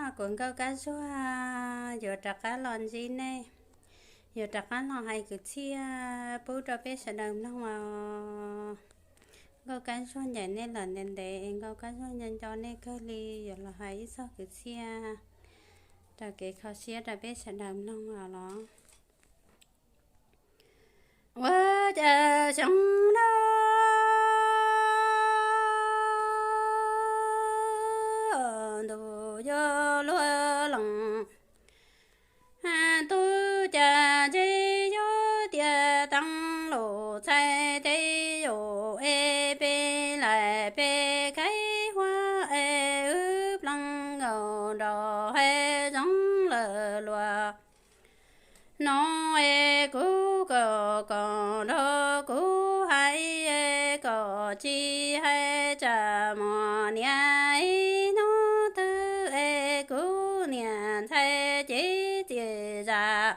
Kuv Nkauj Kab Zuag yuav rov qab los ntsib nej, yuav rov qab los hais kwv txhiaj pub rau peb sawv daws mloog os. Nkauj Kab Zuag ncaim nej lawm ntev ntev, Nkauj Kab Zuag nco nco nej kawg li, yuav los hais ib txog kwv txhiaj rau kev kho siab rau peb sawv daws mloog os los. Ua cas xyoo no ntuj yuav luag lees, tub cas ntse yuav tias teeb lus txhais tes yus es peb laim peb khaib huab es wb plees nkaus nraug hais zoo lawm luag. No es kuv kom kom nrog kuv hais es kom tsis hais tsam mos niam ib hnub twg es kuv niam ntxhais cev txias zam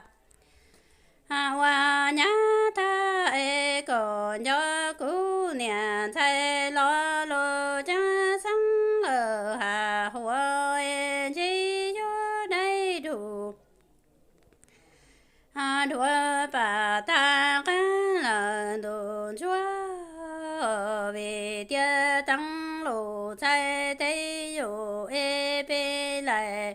ua nyab tag es kom nco kuv niam ntxhais lo lus ceeb xeeb lawm has huam es ntsis yuav dai dum dhuav pam tag qab lawm ntuj ntsuab, vim tias teeb lus txhais tes yus es peb laim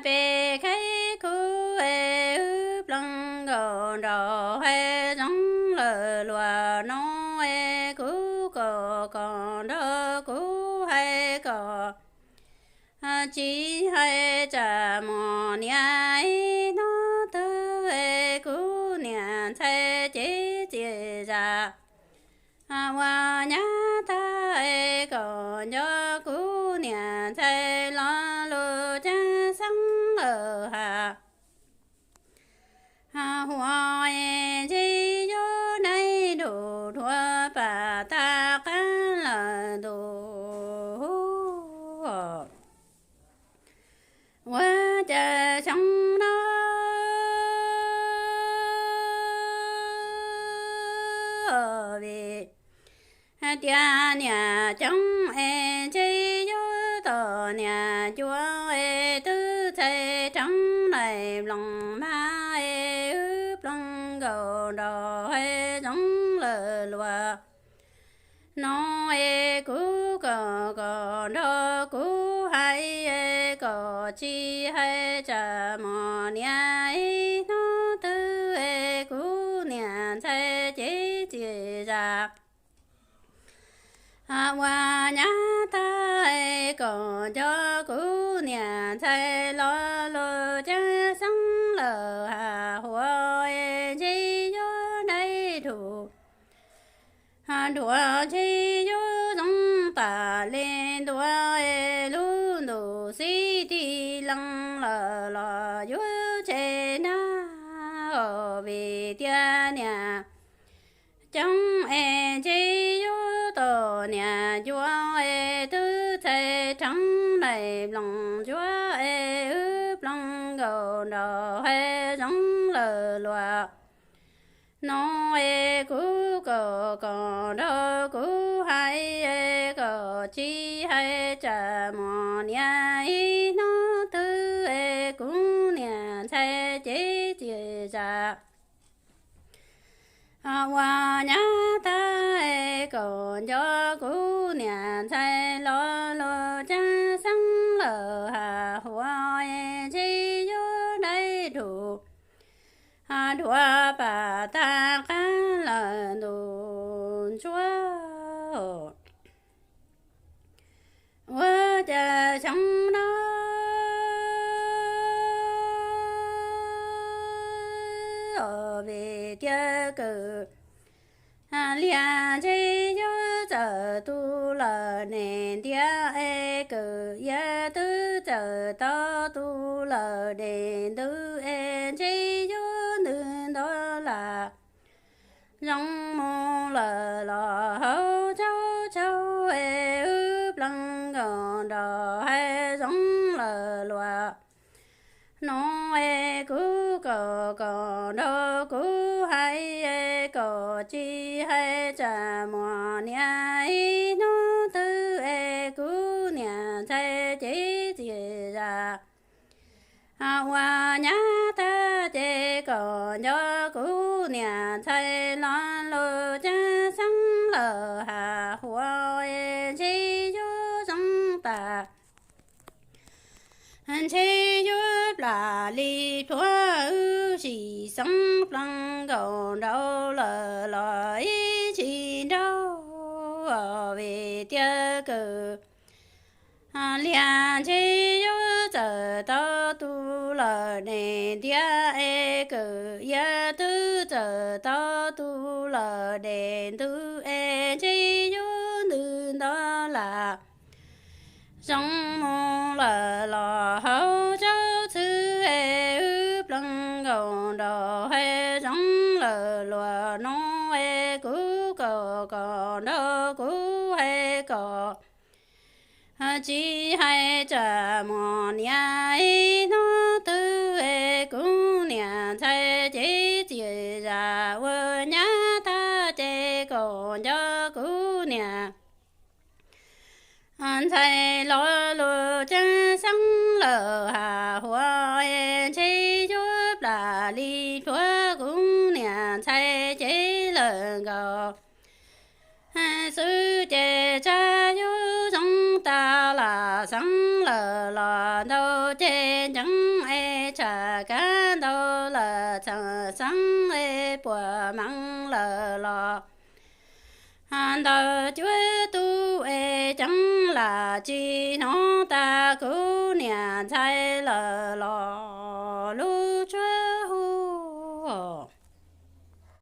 peb khaib kuv es wb plees nkaus nraug hais zoo lawm luag. No es kuv kom kom nrog kuv hais kom tsis hais tsam mos niam ib hnub twg es kuv niam ntxhais cev txias zam ua nyab tag es kom nco kuv niam ntxhais lo lus ceeb xeeb lawm has huam es ntsis yuav dai dum dhuav pam tag qab lawm ntuj. Ua cas xyoo no vim tias niam coob es ntsis yuav tom niam cuav es twb txhais rheev daim nploos mag es wb plees nkaus nraug hais zoo lawm luag. No es kuv kom kom nrog kuv hais es kom tsis hais tsam mos niam ib hnub twg es kuv niam ntxhais cev txias zam ua nyab tag es kom nco kuv niam ntxhais lo lus ceeb xeeb lawm has huam es ntsis yuav dai dum dhuav ntsis yuav zoo tam li ntuav es lub ntuj xib tig lees lawm los yuav tseg nag os vim tias niam coob es ntsis yuav tom niam cuav es twb txhais rheev daim nploos ntsuab es wb plees nkaus nraug hais zoo lawm luag. No es kuv kom kom nrog kuv hais es kom tsis hais tsam mos niam ib hnub twg es kuv niam ntxhais cev txias zam ua nyab tag es kom nco kuv niam ntxhais lo lus ceeb xeeb lawm has huam es ntsis yuav dai dum dhuav pam tag qab lawm ntuj ntsuab. Ua cas xyoo no vim tias kawm liaj ntsis yuav txawm tu lawm nes ntiav es kawm iav twb txawm tau tu lawm nes ntws es ntsis yuav ntws nto lam zoo mus lawm los hauv tsaug tsaug es wb plees nkaus nraug hais zoo lawm luag. No es kuv kom kom nrog kuv hais es kom tsis hais tsam mos niam ib hnub twg es kuv niam ntxhais cev txias ua nyab tag ces kom nco kuv niam ntxhais los lus ceeb xeeb lawm has huas es ntshe yuav zoo tas ntshe yuav plam li pluav wb sim xeeb plees nkaus nraud lawm los ib tsis nraug vim tias kawm liag ntshe yuav txawm tau tu lawm dej ntiab es kawm iab twb txawm tau tu lawm dej ntub es ntshe yuav ntws nto lam zoo mus lawm los hauv tsaub txhwb es wb plees nkaus nraud hais zoo lawm luag no es kuv kom kom nraug kuv hais kom tsis hais tsam muaj niam ib hnub twg es kuv niam ntxhais cev txias zam ua nyab tag ces kom nco kuv niam ntxhais los lus ceeb xeeb lawm has huas es ntshe yuav plam li pluav kuv niam ntxhais cev lawm nkaus xwb ces tsam yuav zoo tas lam xeeb lawm los ntau ces nceeb es tsham kab ntau lawm txheem xeeb es puas meej lawm los ntawm cuab tub es ceeb lam tsis hnov tas kuv niam ntxhais lawm los